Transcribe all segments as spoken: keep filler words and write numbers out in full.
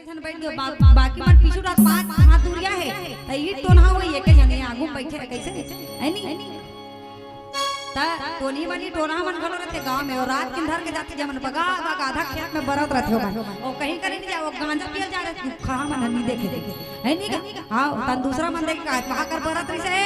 झन बैठ गयो, बा-, बाकी मन पीछू डाहर पाँच हाथ दूरिहा हे, त ई टोनहा होही, एके झन आगू म बइठे हे, कइसे? हे नी? त टोनही मन, टोनहा मन घलो रहिथे गाँव में, अउ रात के धर के जाथे, जेमन बगा बगा आधा खेत में बरत रहिथे ओमन, अउ कहीं करे नइ जाय, ओ गांजा पिए ल जाय रहिथे, खहा मन ह नइ देखे, देखे, हे नी गा? हाँ, तहन दूसरा मन देखे का, का कर बरत रहिसे,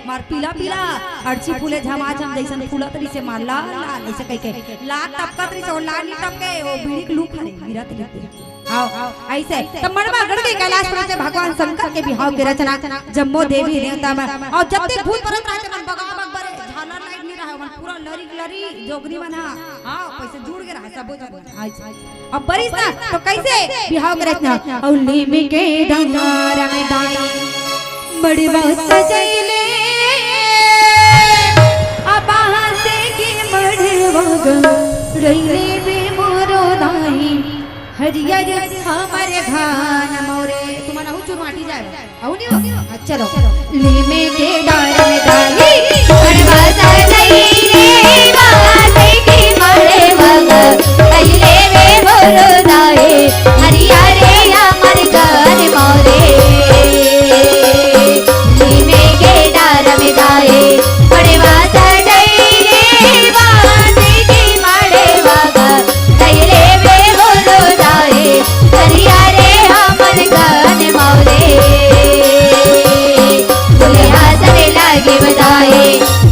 मार पीला पीला, अड़ची फूले झमाझम जइसन फूलत रहिसे, मार लाल लाल, अइसे कहिके लार टपकत रहिसे, ओ लार नइ टपके, ओ बीड़ी के लू खाली गिरत रहिसे। हाँ, अइसे त मड़वा गढ़ के कैलाश पर्वत में भगवान शंकर के बिहाव के रचना, जम्मो देवी देवता मन अउ जत्ते भूत परत रहिथे मन बगा बग बरे, झालर लाइट नइ रहय, मन पूरा लरी लरी जोगरी मन ह, हाँ, कइसे जुड़ गे रहय सबो झन मन। अइसे। अब बरिस ना, त कइसे बिहाव के रचना? अउ लीम के डार में दाई मड़वा सजइले, अब बांस के मड़वा गड़इले वे मोरो दाई, हरियर हमर घर मोरे। तुमन अहू चुरमाटी जाय बा। अहू नइ हो? अच्छा, रहो। लीम के डार में दाई, मड़वा सजइले, बांस के मड़वा गड़इले वे मोरो दाई, हरियर हमर घर मोरे। लीम के डार में दाई, मड़वा सजइले, बांस के मड़वा गड़इले वे मोरो दाई, हरियर हमर घर मोरे। दुल्हा सरे लागे बधाई,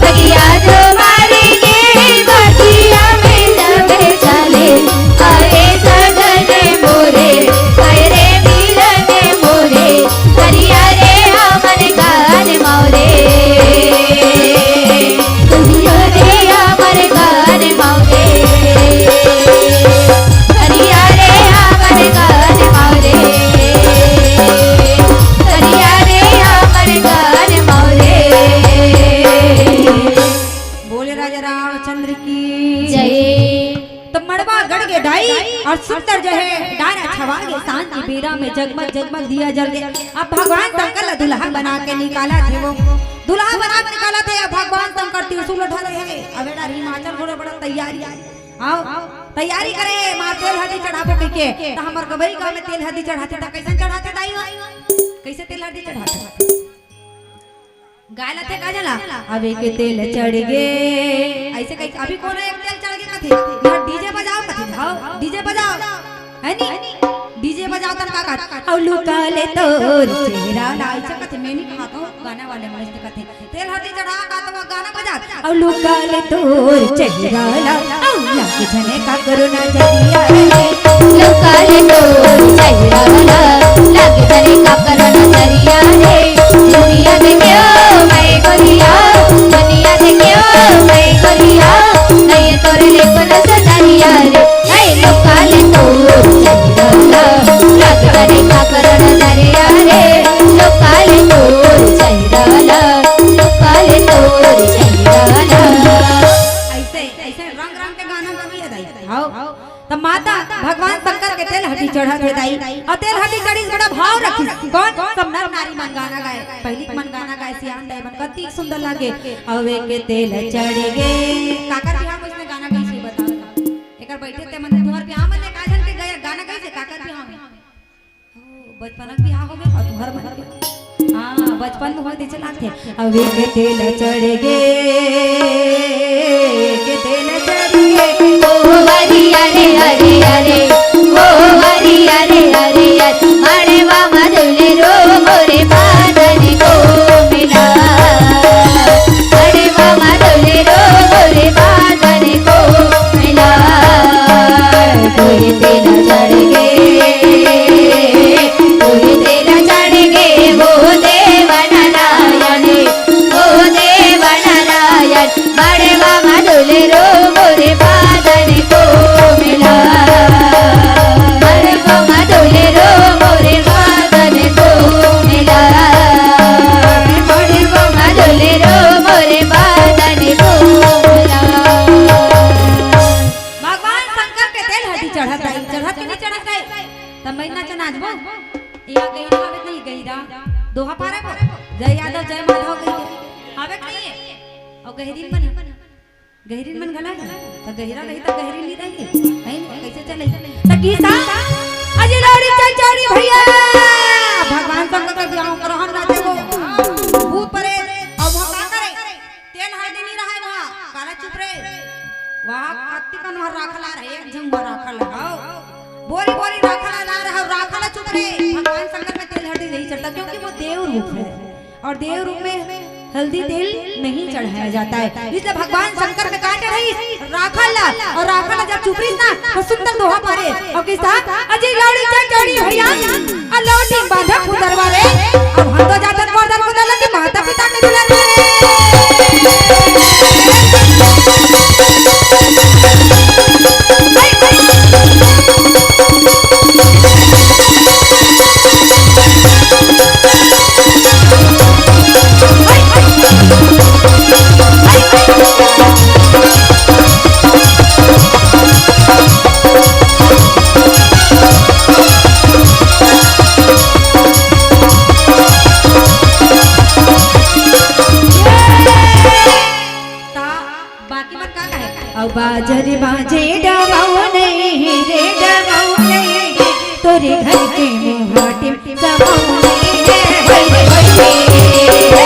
बगिया जो मारे गे, बगिया में सब चले, अरे सजन मोरे, करे मिलन मोरे, हरियर हमर घर मोरे। हरियर हमर घर मोरे। हरियर हमर घर मोरे। हरियर हमर घर मोरे। बोले राजा रामचंद्र की जय। त मड़वा गड़ गे दाई अउ सुंदर जो हे डारा छवा गे, सांझ के बेरा में जगमग जगमग दिया जल गे। अब भगवान शंकर ला दुल्हा बना के निकालत हे वो, दुल्हा बना के निकालत हे। अब भगवान शंकर त्रिशूल धरे हे, अब एडा हिमाचल घोड़े बड़ा तैयारी, आओ तैयारी करे, मार तेल हरदी चढ़ाबो कहिके। त हमर गवई गाँव में तेल हरदी चढ़ाथे त कइसन चढ़ाथे दाई हो? कइसे तेल हरदी चढ़ाथे? गाय ला थे का जला, अब एक तेल चढ़ गे, अइसे कहि, अभी कोनो एक तेल चढ़ गे कथे, यार डीजे बजाओ कथे, हाँ, डीजे बजाओ, हे नी? डीजे बजाओ तहन का कहत, अउ लुका ले तोर चेहरा ला, अइसे कथे, मैं नइ कहत हँव, गाना वाले मन अइसे कथे, तेल हरदी चढ़ा का त वो गाना बजा, अउ लुका ले तोर चेहरा ला, अउ लागे झने काकरो नजरिया रे। लुका ले तोर चेहरा ला, लागे झने काकरो नजरिया रे। दुनिया देखे ओ मैं गोरिया, दुनिया देखे ओ मैं गोरिया, नइ तोर ले कोनो सजरिया रे। हे लुका ले तोर चेहरा ला, लागे झने काकरो नजरिया रे। लुका ले तोर चेहरा ला, लुका ले तोर चेहरा ला। अइसे, अइसे रंग रंग के गाना गावत हे दाई। हव। त माता भगवान शंकर के तेल हरदी चढ़त हे दाई। अउ तेल हरदी चढ़िस बड़ा भाव रखिस। कोन? सब नर नारी मन गाना गाए। पहिली के मन गाना गाए, सियान दाई मन कतिक सुंदर लागे। अउ एक तेल चढ़ गे। काकर बिहाव म अइसने गाना गाइस हे बताओ। एकर बइठे ते मन तुँहर बिहाव म ले का झन के गए गाना गाइस हे काकर बिहाव म? ओ, बचपन के बिहाव होगे का तुँहर मन के? हाँ, बचपन में होय तइसे लागथे। अब एक तेल चढ़ गे, एक तेल चढ़ गे। ओ हरिया रे हरिया रे, ओ हरिया रे हरिया, मड़वा म दुलेरो मोरे बादन को मिला। मड़वा म दुलेरो मोरे बादन को मिला। कोई तेल चढ़ गे, कोई तेल चढ़ गे, वो देव नारायण, वो देव नारायण। मड़वा म दुलेरो मोरे बादन को मिला। मड़वा म दुलेरो मोरे बादन को मिला। मड़वा म दुलेरो मोरे बादन को मिला। भगवान शंकर के तेल हरदी चढ़त हे, चढ़त हे कि नइ चढ़त हे? त मैं नाच नाचबो। या गहिरा आवे नहीं गहिरा। दोहा पारे बो। जय यादव, जय माधव कहिके। आवे कि नहीं हे? अउ गहिरीन मन, गहिरीन मन घला हे। त गहिरा रही त गहिरीन नइ रही। हे न? कइसे चले? त किसा, अजी लौड़ी चल चौड़ी भैया, भगवान शंकर के बिहाव करहन ना देबो। भूत परे, अब वहाँ का करे? तेल हरदी नहीं रहा है वहाँ, काला चुप रे। वहाँ अतिकन वहाँ राखा ला रहे, एक झन वहाँ राखा ला, हाँ। बोरी बोरी राखा ला रहा, राखा ला चुप रे। भगवान शंकर में तेल हरदी नहीं चढ़ता, क्योंकि वो देव रूप है। और देव रूप में हल्दी तेल नहीं चढ़ाया जाता है, इसलिए भगवान शंकर में का चढ़ाई? राखा ला। और राखा ला जब चुपरिस ना, तो सुंदर दोहा परे। और किस तरह? अजय लौड़ी चढ़ चढ़ी भैया, और लौटी बांधा कुदरवा रे। अब हम तो जातन मर्दन कुदरला कि माता पिता के दुलारे। ता बाकी मन का कहे? अउ बाजर बाजे डबाऊ नहीं रे, डबाऊ नहीं रे, तोरे घर के मुहाटिम समाऊ नहीं रे। होई रे, होई रे,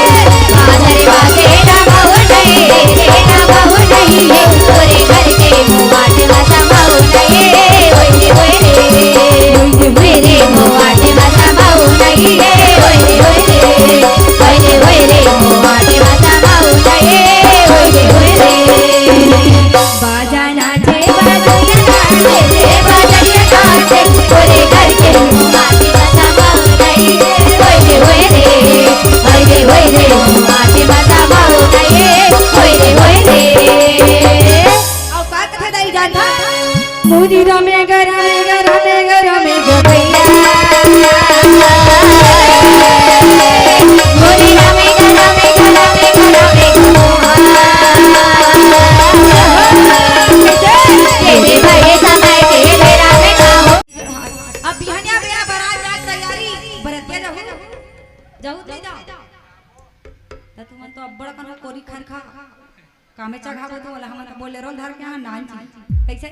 बाजर बाजे डबाऊ नहीं रे, डबाऊ नहीं रे, तोरे घर के मुहाटिम समाऊ नहीं रे। होई रे, होई रे, होई रे, होई रे, मुहाटिम समाऊ नहीं रे। होई रे, होई रे, होई रे, होई रे, मुहाटिम समाऊ नहीं रे। होई रे, होई रे। बाजा नाचे, बाजैया नाचे, रे बाजैया नाचे, तोरे घर के मुहाटिम समाऊ नहीं रे। होई रे, होई रे, होई रे, होई रे, मुहाटिम समाऊ नहीं रे। होई रे, होई रे। अउ का कथे दाई जानत हस? मोरी रमे ग, रमे ग, रमे ग, रमे ग भैया। मोरी रमे ग, रमे ग, रमे ग, रमे ग मोहा। तेरे बड़े समय तेरे रामे का हो। अब बिहनिया बेरा बरात जाए तैयारी, बरतिया जाहू, जाहू ते जाओ। त तुमन तो अब्बड़ कन कोरी खरखा, कामे चघाबो तो वाला हमन तो बोलेरो धर के हाँ नान चीज। कैसे?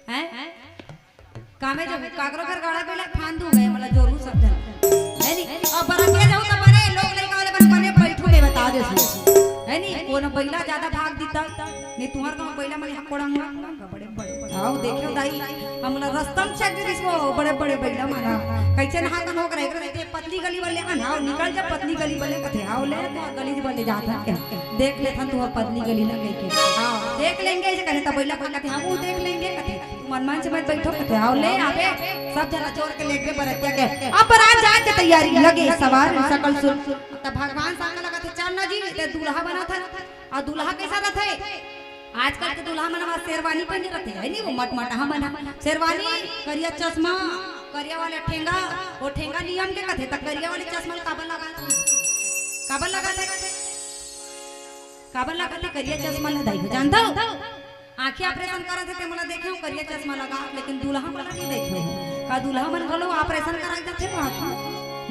हैं? कामे जब काकरो घर गाड़ा बेला फांदू गए, मतलब जोरू सब जन। है नी? अब बरतिया जाहू त बने लोग लइका वाले बन बने बैठू में बता दे सु। है नी? कोनो बैला ज्यादा भाग दीता। नहीं तुम्हार गाँव बैला मन यहाँ कोड़ा मुड़ा, कोड़ा बड़े बड़े। आओ देखियो दाई, हमला रस्तम छेद दिस वो बड़े बड़े बैला मन। कैसे नहा कन हो करे, एकरे ते पतली गली वाले अन, आओ निकल जा पतली गली वाले कथे, आओ ले तो गली वाले जात है क्या? देख लेथन तू पतली गली लगे के। आओ देख लेंगे ऐसे कहे, तब बैला कोई कथे, हम वो देख लेंगे कथे। तुमन मंच में बैठो कथे, आओ ले आबे, सब जना जोर के लेके बरतिया के। अब बरात जाए के तैयारी लगे, सवार सकल सुर। तब भगवान संग लगत हे, चल ना जी, ते दूल्हा बनत हे। अउ दूल्हा कैसा रथे? आजकल के दूल्हा मन ह शेरवानी पहिने रथे, है नी? वो मटमटहा मन ह। शेरवानी, करिया चश्मा, करिया वाले ठेंगा, वो ठेंगा नियम के कथे, त करिया वाले चश्मा ल काबर लगाथे? काबर लगाथे? काबर लगाथे करिया चश्मा ल दाई हो? जानथव? आँखी ऑपरेशन करत हे, ते मोला देखे हो करिया चश्मा लगा, लेकिन दूल्हा मोला नहीं देखे हो। का दूल्हा मन घलो ऑपरेशन करा जाथे वो आँखी?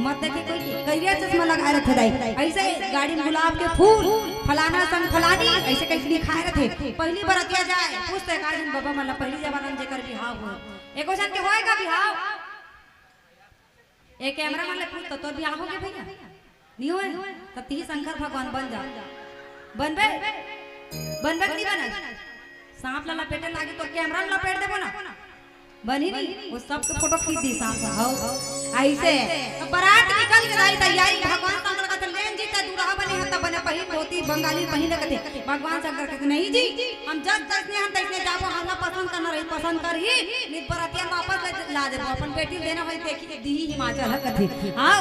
मत देखे कोई के, करिया चश्मा लगाए रथे दाई। ऐसे गाड़ी में गुलाब के फूल, फलाना संग फलानी, ऐसे कहीं लिखाए रथे। पहली बरतिया जाए, पूछते का जन बाबा मन ला, पहली जमाना में जेकर बिहाव होए। एको जन के होए का बिहाव? ए कैमरा मन ले पूछ तो, तोर बिहाव होगे भैया? नहीं होए? त तिही शंकर भगवान बन जा। बनबे? बनबे कि नहीं बनबे? सांप ला लपेटे लागे तो कैमरा में लपेट देबो ना। बनी नहीं? वो सबके फोटो खींच दी सांप ला। हो। ऐसे। तो बारात निकल के दाई तैयारी, भगवान शंकर का लेन जी ते दूल्हा बने ह त बने पहिन धोती बंगाली पहिन कथे। भगवान शंकर कथे, "नहीं जी, हम जस तसने हम तैसने जाबो, हमला पसंद करना रही, पसंद करही, नहीं बरतिया वापस ले ला देबो, अपन बेटी ल देना होई, देखी के दीही हिमाचल ह," कथे। हाँ,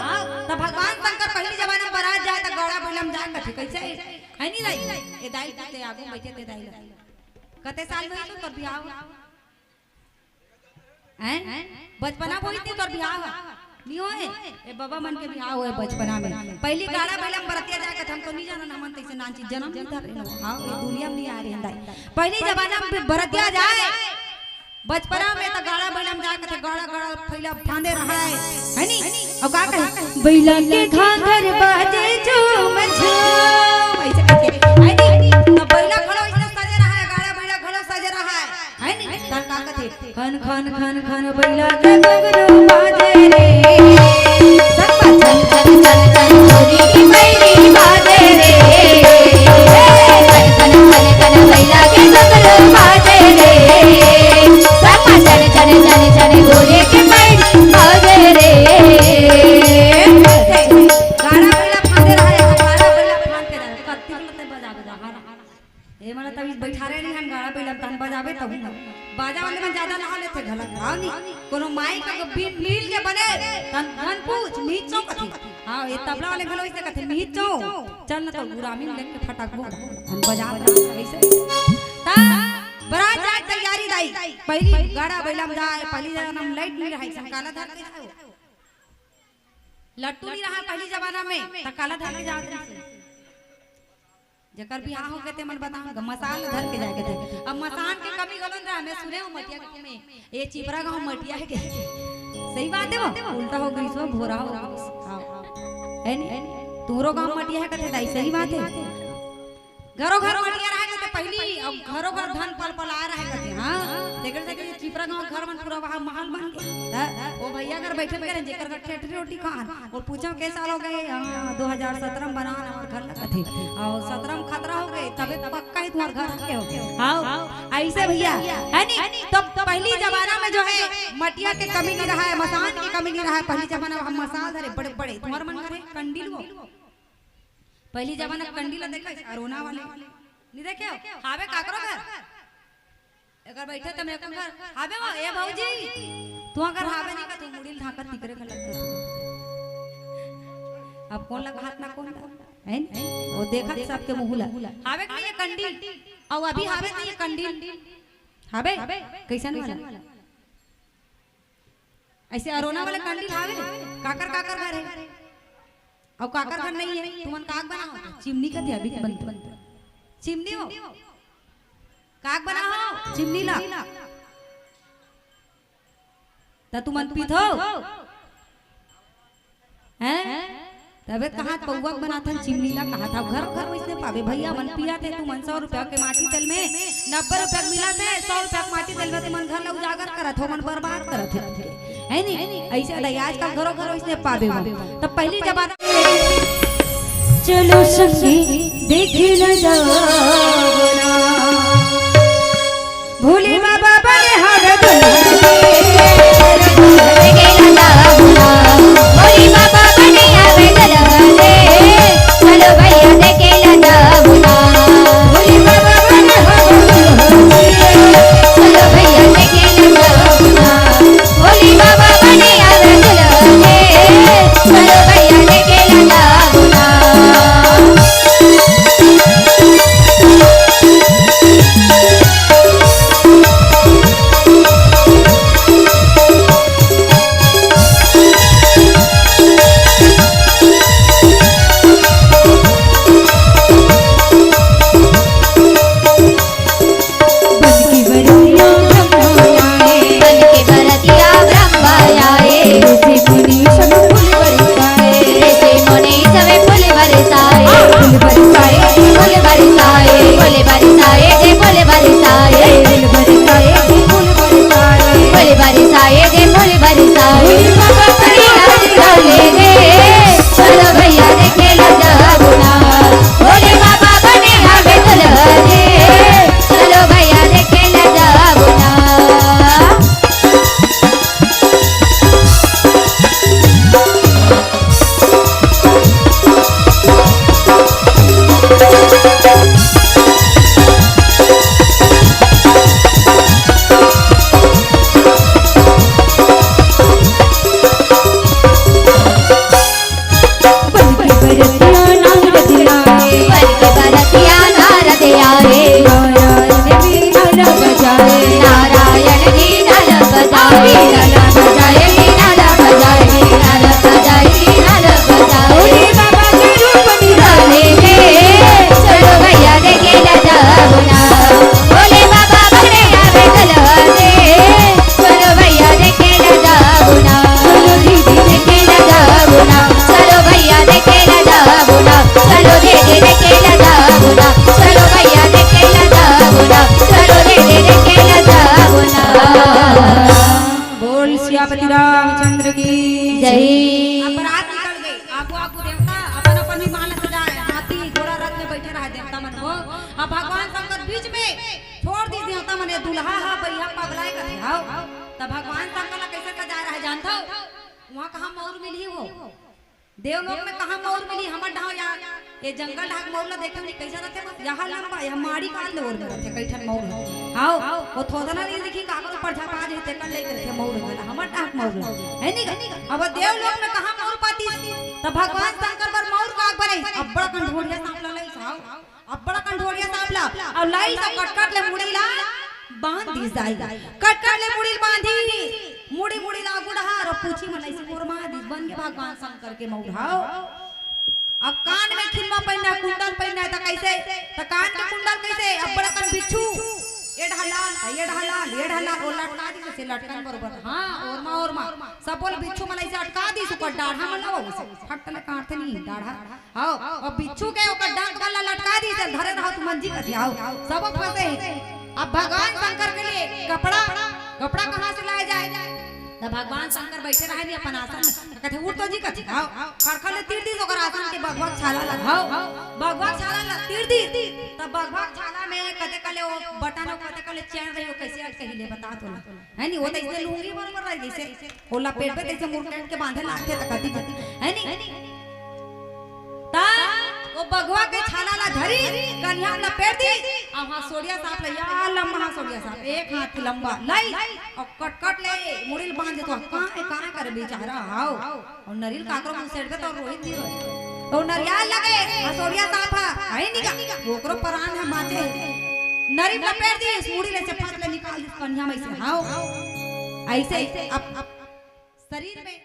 त भगवान शंकर पहिली जमाना में बारात जाए त गौड़ा बैलम जाए कथे, कैसे? है नहीं दाई? ए दाई, ते आगू बैठे ते दाई ला। कते साल में होइस तोर बिहाव? हैं? बचपना में होइस तोर बिहाव? नहीं होए? ए बाबा मन के बिहाव होए बचपना में। पहली गाड़ा बैला में बरतिया जाए कथे, हम तो नहीं जानन, हमन तैसे नान चीज जनम नहीं धरे न। हाँ, ये दुनिया में नहीं आए रहे दाई। पहली जमाना में बरतिया जाए, बचपना में तो गाड़ा बैला में जाए कथे, गाड़ा गाड़ा फैला फांदे रहा है, है नी? अउ का कहे? बैला के घाघर बाजे झूम झूम, ऐसे करके, है नी? तो बैला घलो ऐसे सजे रहा है, गाड़ा बैला घलो सजे रहा है, है नी? त का कथे? खन खन खन खन बइला के घुघरू बाजे रे। सबका छन छन छन छन घोड़ी के पैरी बाजे रे। खन खन खन खन बइला के घुघरू बाजे रे। सबका छन छन छन छन घोड़ी के पैरी बाजे रे। गाड़ा बइला फांदे रहा है, गाड़ा बइला फांद के रहा है। कत्ती बोलते बजा बजा, हाँ, हाँ। ए, मतलब, तभी बैठा रहे नहीं, हम गाड़ा बइला तहन बजाबे तब ना। बाजा वाले मन ज्यादा नहा लेथे घला, हाँ नहीं? कोनो माई का बीन मिल के बने, तहन धन पूछ, मिहिचो कथे। हाँ, ये तबला वाले घलो इसे कथे, मिहिचो। चल ना तो गुरामी में लेके फटाक बोल, हम बजा रहे हैं, ऐसे। ता, बरात जाए तैयारी दाई, पहली गाड़ा बइला में जाए, पहली जमाना में लाइट नहीं रही, संकाला धर के जाए। लट्टू नहीं रहा पहली जमाना में, त काला धर के जात रहिसे। जेकर बिहाव हो गे ते मन बताहूं गा, मसान धर के जाए के थे। अब मसान के कमी घलो नइ रहा, मैं सुने हूं मटिया गांव में, ये चिपरा गांव मटिया हे के। सही बात हे वो, उल्टा हो गइस वो, भोरा हो गइस। हाँ। हे नी? तुंहरो गांव मटिया हे कथे दाई, सही बात हे। घरो घर मटिया रहे कथे पहली, अब घरो घर धन पल पल आ रहे कथे, हाँ। तेकर से कथे चिपरा गांव घर मन पूरा वहां महल बन गे। हाँ, वो भइया घर बइठे करे, जेकर घर ठेठरी रोटी खान, अउ पूछो, "के साल हो गे?" "हाँ, दो हजार सतरा में बनान हमर घर लगथे। अउ सतरा में खतरा हो गे, तबे तो पक्का ही तुम्हर घर हके हो।" हाँ, अइसे भइया, हे नी? तो पहली जमाना में जो हे, मटिया के कमी नइ रहा हे, मसान के कमी नइ रहा हे। पहली जमाना में हम मसान धरे बड़े बड़े, तुम्हर मन करे कंडील वो। पहली जमाना कंडील ला देखे, अरोना वाले। नइ देखे हो? हावे काकरो घर? एकर बइठे त मैं घर हावे वो, ए भौजी, तुंहर घर हावे नहीं का, तू मुड़ी ल ढांकत तिकरे घर लगथे। अब कोन ला कहात ना कोन ला, हे नी? वो देखत सबके मुंह ला। हावे कि नहीं ये कंडील? अउ अभी हावे नहीं ये कंडील? हावे? कइसन वाला? अइसे अरोना वाला कंडील हावे? काकर काकर घर हे? अउ काकर घर नइ हे, तुमन काक बनाओ? चिमनी कथे अभी के बनथे। चिमनी हो? काक बनाओ? चिमनी ला। त तुमन पीथो? हैं? तबे त कहात पौवा के बनाथन चिमनी ला, कहात हव घर घर वइसने पाबे। भइया मन पियाथे तुमन सौ रुपया के माटी तेल में, नब्बे रुपया के मिलथे, सौ रुपया के माटी तेल में तुमन घर ला उजागर करत हो, मन बर्बाद करत हो। हे नी? अइसे दाई आजकल घरो घर वइसने पाबे हो। त पहली जमाना चलो संगी देखे ल जाओ ना। भोले बाबा बने हर दुल्हन। भोले बाबा बने हर दुल्हन। चलो भैया देखे ल जाओ ना। भोले बाबा बने हर दुल्हन। चलो भैया देखे ल जाओ ना। भोले बाबा बने हर दुल्हन। चलो भैया देखे ल जाओ ना। रामचंद्र की जय। अब बरात निकल गई, आगू आगू देवता अपन अपन विमान सजाए, हाथी घोड़ा रथ में बैठे रहा देवता मन हो। अब भगवान शंकर बीच में छोड़ दी देवता मन, ये दुल्हा हा बइहा पगलाए कथे हाव। तब भगवान शंकर ला कैसे सजाए रहा जानत हो? वहाँ कहाँ मौर मिली हो? देवलोक में कहाँ मौर मिली? हमर ढाव या ये जंगल ढाक मौर ला देखे नहीं कैसा रहते? यहाँ लंबा, यहाँ माड़ी काट ले और में रहते कई ठन मौर। हाव, वो थोदना नहीं दिखी, काकर ऊपर झपा जे तेकर लेके रखे मौर वाला, हमर ढाक मौर है नहीं का? अब देवलोक में कहाँ मौर पाती? तब भगवान शंकर बर मौर काग बने, अब्बड़ कन ढोढ़िया सांप ला लइस हाव, अब्बड़ कन ढोढ़िया सांप ला, अउ लइस अउ कटकट ले मुड़ी ला बांध दिस दाई, कटकट ले मुड़ी ल बांधी, मुड़ी मुड़ी ला आगू डहार अउ पूछी मन अइसे मोर माँ दिस बन के भगवान शंकर के मौर हाव। अब कान में खिलवा पहिनना, कुंडल पहिनना, त कैसे? त कान के कुंडल कैसे? अब्बड़ कन बिच्छू, ये ढलाल, ये ढलाल, ये ढलाल, वो लटका दी जैसे लटकन बरोबर। हाँ, ओरमा, ओरमा, सब बोल बिच्छू मन ऐसे अटका दी, सुकर डाढ़ा मन लो, उसे फट ले काटते नहीं, डाढ़ा। हाव, और बिच्छू के ओकर डंक वाला लटका दी, से धरे रहो तुमन जी कथे हाव, सब फंसे हैं। अब भगवान शंकर के लिए कपड़ा, कपड़ा कहाँ से लाया जाए? तब भगवान शंकर बैठे रहे नहीं अपन आसन में, कथे उठ तो जी कथे हाव, खड़खड़ ले तीर दी ओकर आसन के बघवा के छाला ला हाव, बघवा के छाला ला तीर दी। तब बघवा के छाला में कते कले वो बटन हो, कते कले चैन रही हो, कैसे अटके हिले बता तो ला। है नहीं, वो तो इसने लुंगी बरोबर रह जैसे वो लपेट पे जैसे मुरकट के बांधे लागथे त कती कती, है नहीं? ता वो बघवा के छाला ला धरी, कनिहा में लपेट दी, अउ हाँ सोड़िया सांप ला या लंबा हाँ सोड़िया सांप, एक हाथ लंबा लाई, अउ कटकट ले मुड़ी ल बांध दे तो कहाँ है, कहाँ करे बेचारा हाव। अउ नरिल काकरो मुंह सेड़बे तो रोहित नहीं रोए। तो नरिया लगे, हसोड़िया सांप हा, है नहीं का? ओकरो प्राण है बाँचे। नरिल लपेट दी, इस मुड़ी ले से फट ले निकाल दी, कनिहा में से हाव। ऐसे अब, अब शरीर में